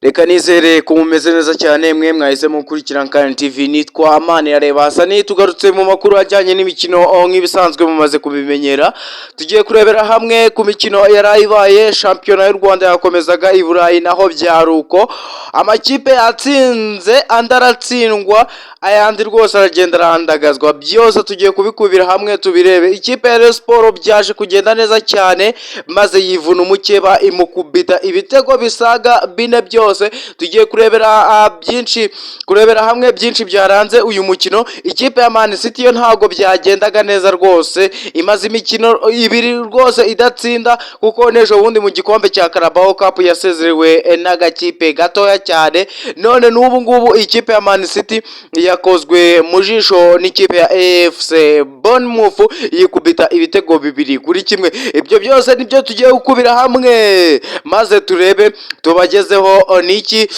Reka nizere ko mumeze neza cyane, mwe mwahisemo gukurikira Nkani TV. Nitwa Amani Yareba Hasani. Tugarutse mu makuru ajyanye n'imikino. Oh, nk'ibisanzwe mumaze kubimenyera, tugiye kurebera hamwe ku mikino yari ibaye. Shampiyona y'u Rwanda yakomezaga, i Burayi naho byari uko. Amakipe yatsinze, andi aratsindwa, ayandi rwose aragenda arandagazwa. Byose tugiye kubikubira hamwe tubirebe. Ikipe ya Rayon Sport byaje kugenda neza cyane, maze yivuna umukeba, imukubita ibitego bisaga bine byose. Tugiye kurebera byinshi, kurebera hamwe byinshi byaranze uyu mukino. Ikipe ya Man City yo ntabwo byagendaga neza rwose, imaze imikino 2 rwose idatsinda, kuko n'ejo bundi mu gikombe cya Carabao Cup yasezerewe n'agakipe gatoya cyane. None n'ubu ngubu ikipe ya Man City yakozwe mu jisho n'ikipe ya AFC Bournemouth, yikubita ibitego 2-1. Ibyo byose nibyo tugiye gukubira hamwe, maze turebe, tubagezeho niki,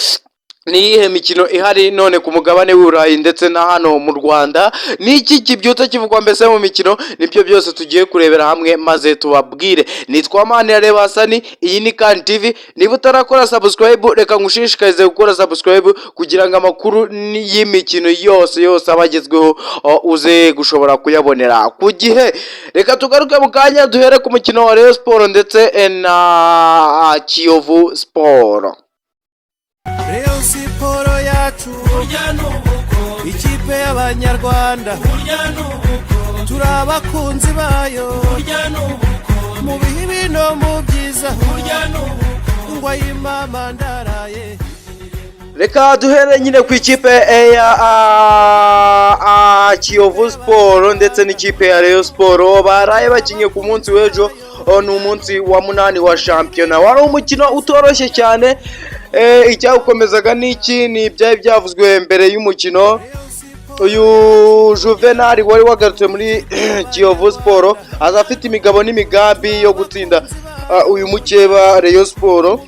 ni iyihe mikino ihari none ku mugabane w'Uburayi ndetse na hano mu Rwanda, ni iki kibyutse kivugwa mbese mu mikino. Nibyo byose tugiye kurebera hamwe maze tubabwire. Nitwa Manirareba Hasani, iyi ni Kan TV. Niba utarakora subscribe, reka ngushishikarize gukora subscribe kugira ngo amakuru y'imikino yose yose aba agezweho uze gushobora kuyabonera ku gihe. Reka tugaruke mu kanya, duhere ku mukino wa Rayon Sport ndetse na Kiyovu Sport. Rayon Sport yacu, ikipe y'Abanyarwanda, turi abakunzi bayo mu bihe bino, mu byiza, ngo ayimama ndaraye. Reka duhere nyine ku ikipe ya Kiyovu Sport ndetse n'ikipe ya Rayon Sport baraye bakinnye ku munsi w'ejo. Ni umunsi wa munani wa shampiyona, wari umukino utoroshye cyane. Icyawukomezaga ni iki? Ni ibyari byavuzwe mbere y'umukino. Uyu Juvenal wari wagarutse muri Kiyovu Sport aza afite imigabo n'imigambi yo gutsinda uyu mukeba Rayon Sport,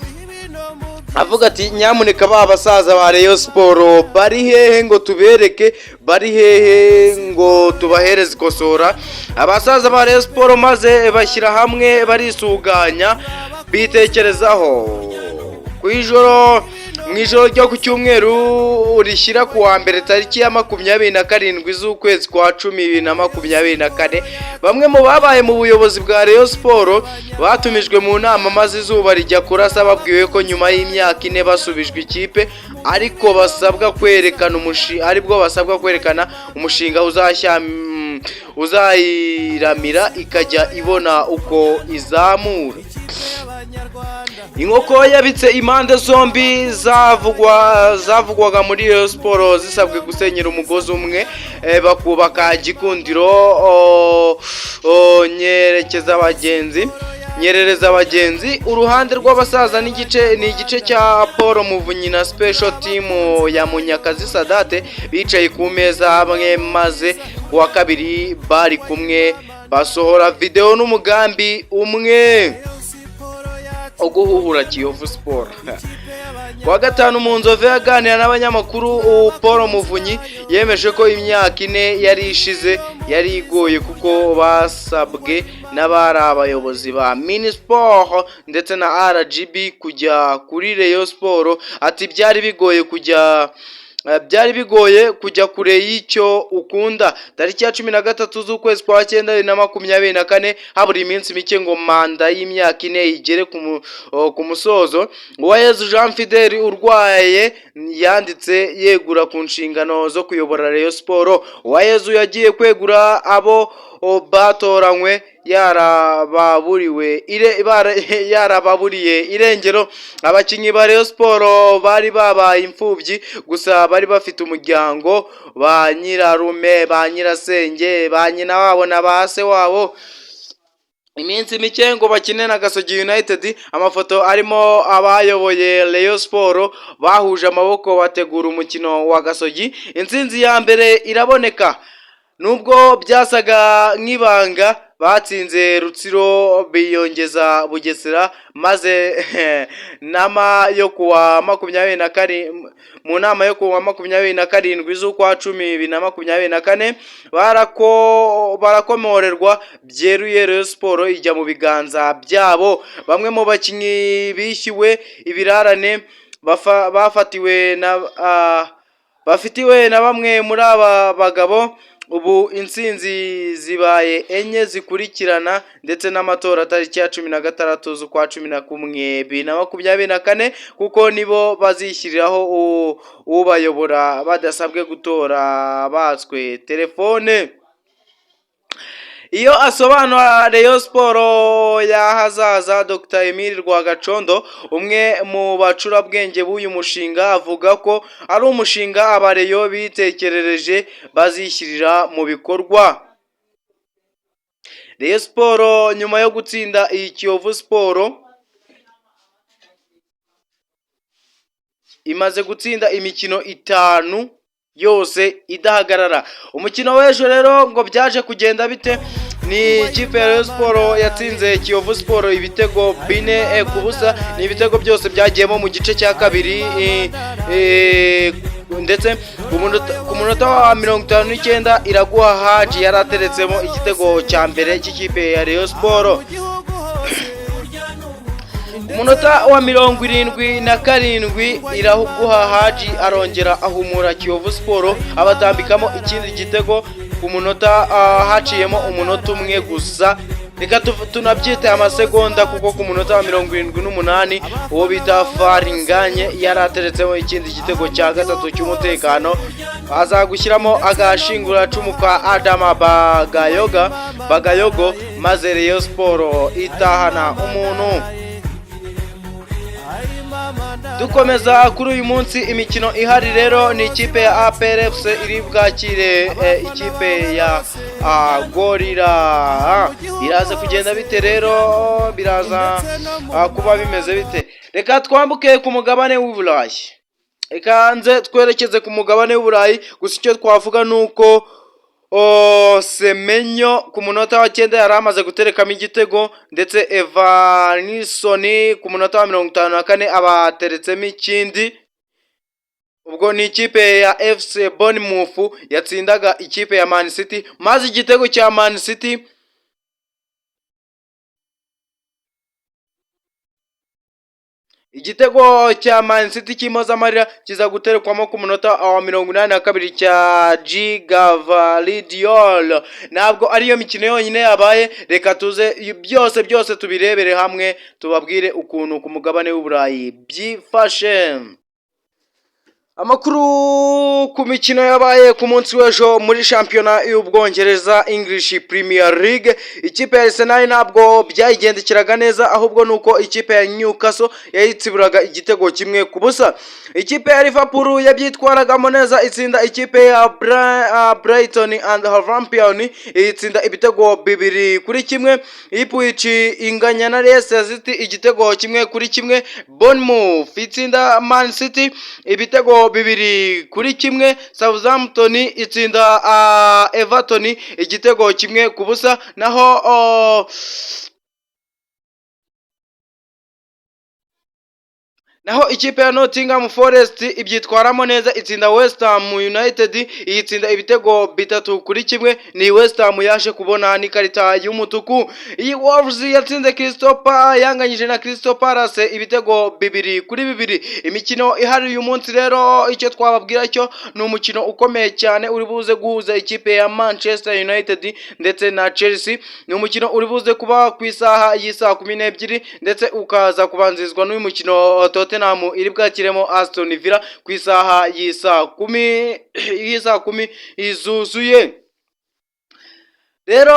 avuga ati: "Nyamuneka ba basaza ba Rayon Sport bari hehe ngo tubereke? Bari hehe ngo tubahereze ikosora?" Abasaza ba Rayon Sport maze bashyira hamwe, barisuganya, bitekerezaho. Ku ijoro, mu ijoro ryo ku cyumweru rishyira ku wa mbere, tariki ya 27 z'ukwezi kwa cumi 2024, bamwe mu babaye mu buyobozi bwa Rayon Sport batumijwe mu nama, maze izuba rijya kurasa babwiwe ko nyuma y'imyaka 4 basubijwe ikipe, ariko basabwa kwerekana umushinga, aribwo basabwa kwerekana umushinga uzashya uzayiramira ikajya ibona uko izamura. Inkoko yabitse impande zombi zavugwaga muri Rayon Sport zisabwe gusenyera umugozi umwe, bakubaka Gikundiro nyerekeza abagenzi, nyerereza abagenzi. Uruhande rw'abasaza n'igice ni igice cya Paul Muvunyi na special team ya Munyakazi Sadate, bicaye ku meza hamwe, maze ku wa kabiri bari kumwe basohora video n'umugambi umwe wo guhuhura Kiyovu Sport. Ku wa gatanu mu Nzove aganira n'abanyamakuru, Paul Muvunyi yemeje ko imyaka 4 yari ishize yari igoye, kuko basabwe n'abari abayobozi ba Minispoc ndetse na RGB kujya kuri Rayon Sport. Ati: "Byari bigoye kujya kure y'icyo ukunda." Tariki ya 13 z'ukwezi kwa cyenda 2024, habura iminsi mike ngo manda y'imyaka 4 igere ku musozo, Uwayezu Jean Fidel urwaye yanditse yegura ku nshingano zo kuyobora Rayon Sport. Uwayezu yagiye kwegura abo batoranywe yarababuriye irengero. Abakinnyi ba Rayon Sport bari babaye imfubyi, gusa bari bafite umuryango, ba nyirarume, ba nyirasenge, ba nyina wabo na ba se wabo. Iminsi mike ngo bakine na Gasogi United. Amafoto arimo abayoboye Rayon Sport bahuje amaboko bategura umukino wa Gasogi. Intsinzi ya mbere iraboneka nubwo byasaga nk'ibanga. Batsinze Rutsiro, biyongeza Bugesera, maze nama yo kuwa 27, mu nama yo kuwa 27 z'ukwa cumi 2024, barakomorerwa byeruye, Rayon Sport ijya mu biganza byabo. Bamwe mu bakinnyi bishyuwe ibirarane. bafatiwe na bafitiwe na bamwe muri aba bagabo. Ubu intsinzi zibaye enye zikurikirana, ndetse n'amatora tariki ya 16 z'ukwa 11 2024, kuko nibo bazishyiriraho ubayobora badasabwe gutora batswe telefone. Iyo asobanura Rayon Sports y'ahazaza, Dr Emile Rwagacondo, umwe mu bacurabwenge b'uyu mushinga, avuga ko ari umushinga aba-Rayon bitekerereje bazishyirira mu bikorwa. Rayon Sports nyuma yo gutsinda iyi Kiyovu Sports imaze gutsinda imikino itanu yose idahagarara. Umukino w'ejo rero ngo byaje kugenda bite? Ni ikipe ya Rayon Sports yatsinze Kiyovu Sports ibitego 4-0. Ni ibitego byose byagiyemo mu gice cya kabiri, ndetse ku munota wa 59 Iraguha Haji yari ateretsemo igitego cya mbere cy'ikipe ya Rayon Sports. Umunota wa 77 Iraguha Haji arongera ahumura Kiyovu Sports, abatambikamo ikindi gitego ku munota, haciyemo umunota umwe gusa, reka tunabyite amasegonda, kuko ku munota wa 78 uwo bita Faringanye yari ateretsemo ikindi gitego cya gatatu cy'umutekano, aza gushyiramo agashinguracumu ka Adama Bagayoga Bagayogo, maze Rayon Sports itahana umuntu. Dukomeza kuri uyu munsi, imikino ihari rero ni ikipe ya APR FC iri bwakire ikipe ya Gorilla. Biraza kugenda bite rero? Biraza kuba bimeze bite? Reka twambuke ku mugabane w'Uburayi, reka nze twerekeze ku mugabane w'Uburayi. Gusa icyo twavuga ni uko Semenyo ku munota wa 9 yari amaze guterekamo igitego, ndetse Evanilson ku munota wa 54 abateretsemo ikindi. Ubwo ni ikipe ya FC Bournemouth yatsindaga ikipe ya Man City, maze igitego cya Man City cy'impozamarira kiza guterekwamo ku munota wa 82 cya Gvardiol. Ntabwo ariyo mikino yonyine yabaye, reka tuze byose byose tubirebere hamwe, tubabwire ukuntu ku mugabane w'Uburayi byifashe. Amakuru ku mikino yabaye ku munsi w'ejo muri shampiyona y'Ubwongereza, English Premier League: ikipe ya Arsenal ntabwo byayigendekeraga neza, ahubwo nuko ikipe ya Newcastle yayitsiburaga igitego 1-0. Ikipe ya Liverpool yabyitwaragamo neza, itsinda ikipe ya Brighton and Hove Albion, itsinda ibitego 2-1. Ipswich inganya na Leicester City igitego 1-1. Bournemouth itsinda Man City ibitego 2-1. Southampton itsinda Everton igitego 1-0. Naho ikipe ya Nottingham Forest ibyitwaramo neza, itsinda West Ham United, iyitsinda ibitego 3-1. Ni West Ham yaje kubona n'ikarita y'umutuku. Iyi Wolves yatsinze Crystal yanganyije na Crystal Palace ibitego 2-2. Imikino ihari uyu munsi rero, icyo twababwira cyo ni umukino ukomeye cyane uri buze guhuza ikipe ya Manchester United ndetse na Chelsea. Ni umukino uri buze kuba ku isaha y'isaa 12, ndetse ukaza kubanzirizwa n'uyu mukino Tottenham iri bwakiremo Aston Villa ku isaha y'isaa 10 zuzuye. Rero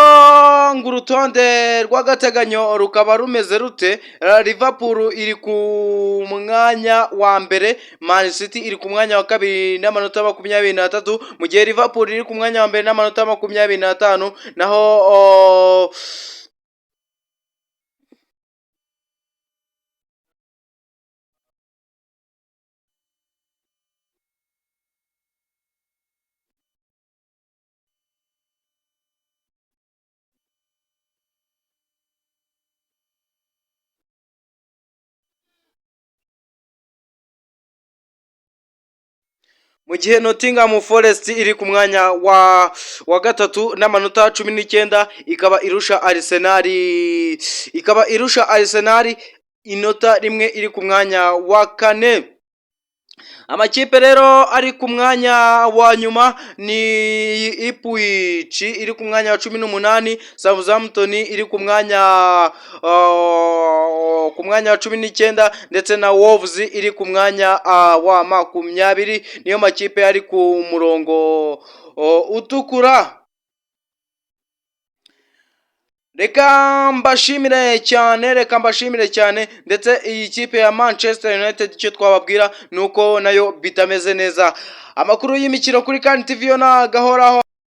ngo urutonde rw'agateganyo rukaba rumeze rute? Liverpool iri ku mwanya wa mbere, Man City iri ku mwanya wa kabiri n'amanota 23, mu gihe Liverpool iri ku mwanya wa mbere n'amanota 25, naho mu gihe Nottingham Forest iri ku mwanya wa gatatu n'amanota 19, ikaba irusha Arsenal inota rimwe, iri ku mwanya wa kane. Amakipe rero ari ku mwanya wa nyuma ni Ipswich iri ku mwanya wa 18, Southampton iri ku mwanya wa 19, ndetse na Wolves iri ku mwanya wa 20. Niyo makipe ari ku murongo utukura. Reka mbashimire cyane, reka mbashimire cyane. Ndetse iyi kipe ya Manchester United, icyo twababwira ni uko nayo bitameze neza. Amakuru y'imikino kuri Kandi TV yo nagahoraho.